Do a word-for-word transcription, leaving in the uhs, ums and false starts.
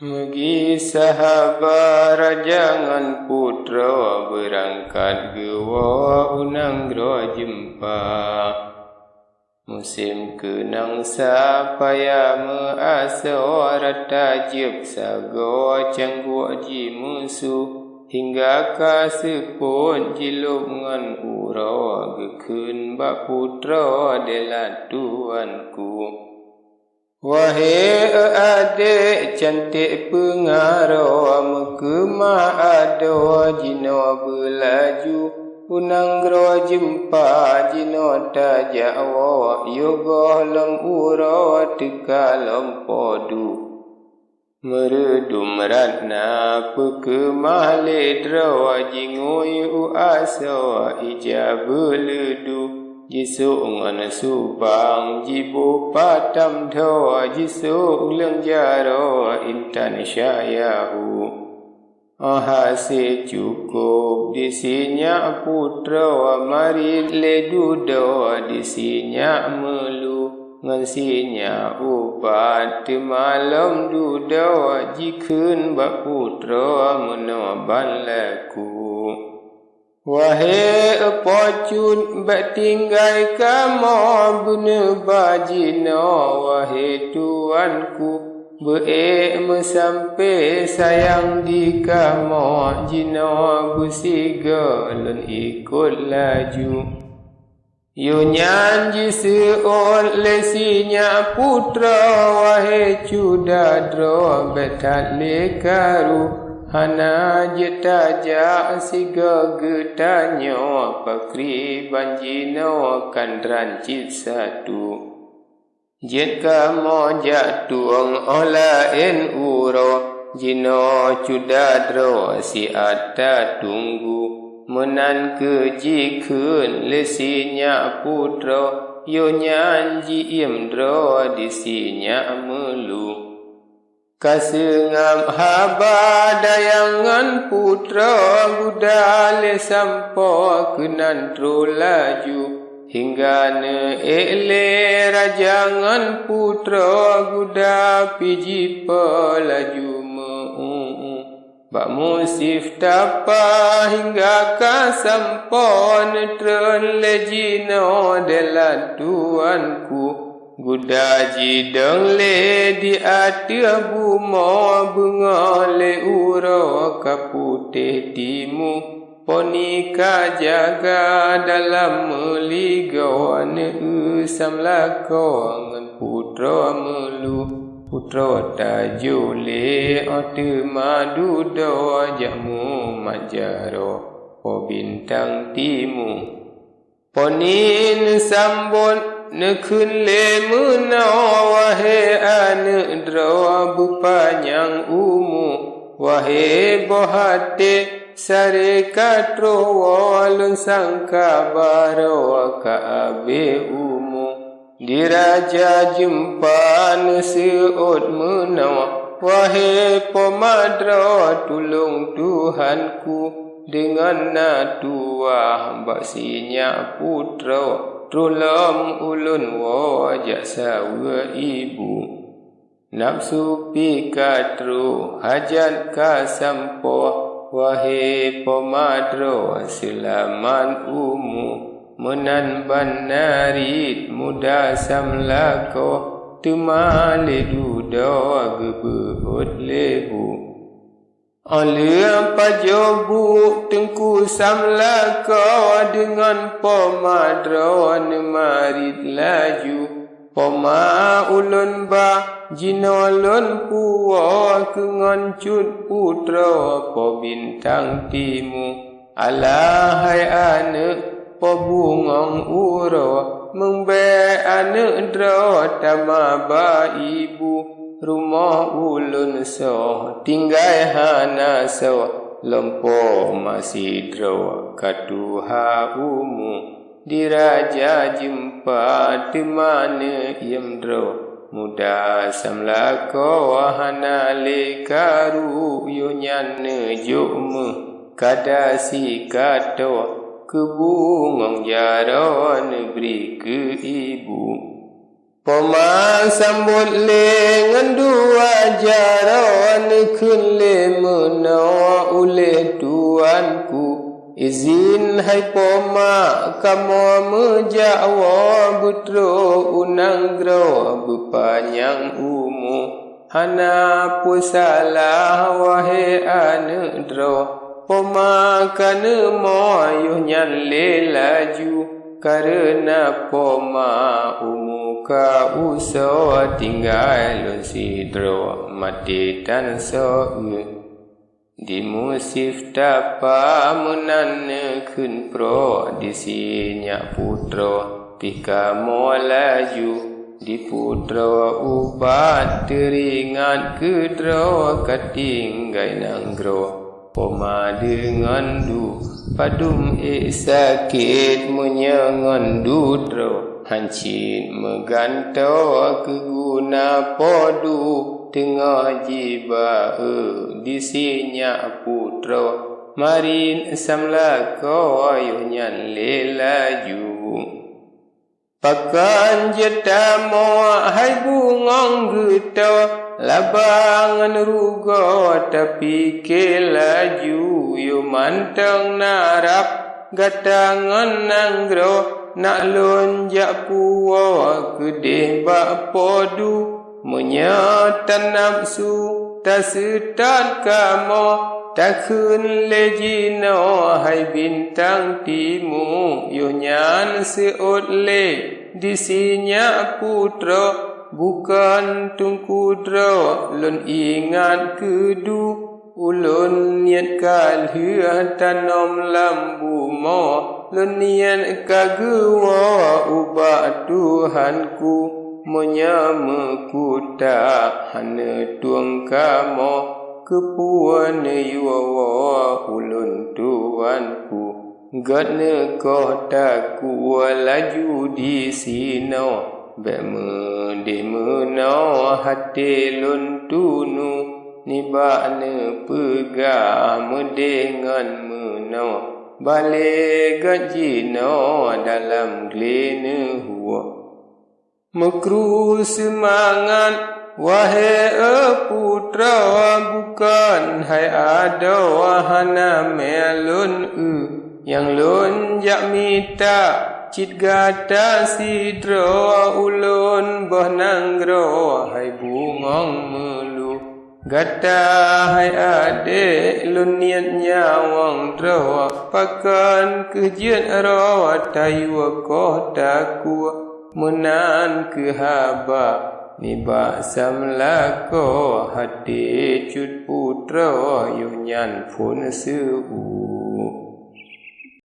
Meugisa haba raja ngon putroe beurangkat geuwoe u nanggroe jeumpa. Musém keunong sa paya meuasoe, rata jeueb sagoe cangguek jimeusu, hingga ka seupôt jilôb ngon uroe, geukheun bak putroe, "Dela tuanku." Wahé adék canték peungaroe, meukeumah adoe jinoe beulaju, u nanggroe jeumpa jinoe tajak woe, yoh gohlom uroe teuka lom podu. Meureudum ratna peukeumah lé droe, jingui u asoe ija beuleudu, jisôk ngon subang jiboh patam dhoe, jisôk leueng jaroe intan syayahu. Óh hase cukôp disinyak putroe, marit lé dudoe disinyak meulu, ngon sinyak ubat teuma lom dudoe, jikheun bak putroe meunoe ban laku. Wahé Po Cut, bék tinggai kamoe, beuneuba jinoe, wahé tuanku, beu-ék meusampé sayang di kamoe, jinoe beusigoe lôn ikot laju. Yoh nyan jiseuôt lé sinyak putroe, wahé cuda droe, bék that lé karu, hana jeuet tajak sigoe geutanyoe, pakriban jinoe kan dran cit satu. Jeuet kamoe jak tueng óh laén uroe, jinoe cuda droe siat tatunggu. Meunan kheueh jikheun lé sinyak putroe, yoh nyan ji-iem droe disinyak meulu. Ka seungab haba dayang ngon putroe, guda lé sampoe keunan troh laju. Hingga neuék lé raja ngon putroe, guda pih jipo laju meu-uéue. Bak musif tapa hingga ka sampoe, neutreun lé jinoe dela tuanku. Guda jidong lé di ateueh bumoe, beungoh lé uroe ka putéh timu. Po ni ka jaga dalam meuligoe, neueu samlakoe ngon putroe meulu. Putroe tajôh lé óh teuma dudoe, jak mumat jaroe Po Bintang Timu. Po ni neusambot neukheun lé meunoe, wahé aneuëk droe beupanyang umu, wahé boh até sarékat roh woe, lôn sangka baroe ka abéh umu. Di raja jeumpa neuseuôt meunoe, wahé po ma droe tulông Tuhanku, deungon na tuwah bak sinyak putroe, troh lom ulôn woe jak saweue ibu. Nafeusu pih ka troh, hajat ka sampoe, wahé po ma droe seulamat umu. Meunan ban narit muda samlakoe, teuma lé dudoe geubeuôt lé bu. Óh lheueh pajoh bu, Teungku samlakoe deungon po ma droe neumarit laju. Po ma ulôn ba, jinoe lôn puwoe keu ngon cut putroe Po Bintang Timu. Alah hai aneuëk, po bungöng uroe, meubèe aneuëk droe tama ba ibu. Rumoh ulôn soe, tinggai hana soe, lom po ma sidroe ka tuha umu. Di raja jeumpa teuma neuiem droe, muda samlakoe hana lé karu, yoh nyan neujok méuh kada sikatoe, keu bungöng jaroe neubri keu ibu. Po ma sambot lé ngon dua jaroe, Kheun lé meunoe uléh tuanku, izin hai poma kamoe meujak woe beutroh u nanggroe beupanyang umu. Hana peusalah wahé aneuëk droe, poma ka neumoe yoh nyan lé laju. Kareuna poma umu ka usoe, tinggai lôn sidroe maté tan soe. Di Musif tapa meunan neukheun proe, di sinyak putroe pih kamoe laju. Di putroe ubat teuringat keudroe ka tinggai nanggroe. Poma deungon du padum ék sakét meunyoe ngon du droe. Han cit meugantoe keu guna po du, teungoh jiba-e di sinyak putroe. Marit samlakoe yoh nyan lé laju. Pakon jeuet tamoe hai bungöng geutoe, laba ngon rugoe tapike laju. Yoh mantong na rab gata ngon nanggroe, nak lôn jak puwoe keudeh bak po du. Meunyoe tanafeusu taseutôt kamoe, takheun lé jinoe hai bintang timu, yoh nyan seuôt lé di sinyak putroe. Bukon teungku droe lôn ingat keu du, ulôn niet ka lheueh tanom lam bumoe. Lôn niet ka geuwoe ubak Tuhanku, meunyoe meukuta hana tueng kamoe, keupeue neuyue woe ulôn tuanku? Gét neukoh takue laju disinoe, bék meudeh meunoe até lôn tunu. Nibak neupeugah meudeh ngon meunoe, balée gét jinoe dalam glé neuhueh. Meukru seumangat, wahé e putroe, bukon hai adoe hana mé lôn eu. Nyang lôn jak mita cit gata sidroe, ulôn boh nanggroe hai bungöng meulu. Gata hai adék lôn niet nyawöng droe, pakon kheueh jeuet roe tayue koh takue. Meunan kheueh haba nibak samlakoe, até cut putroe yoh nyan phon seu.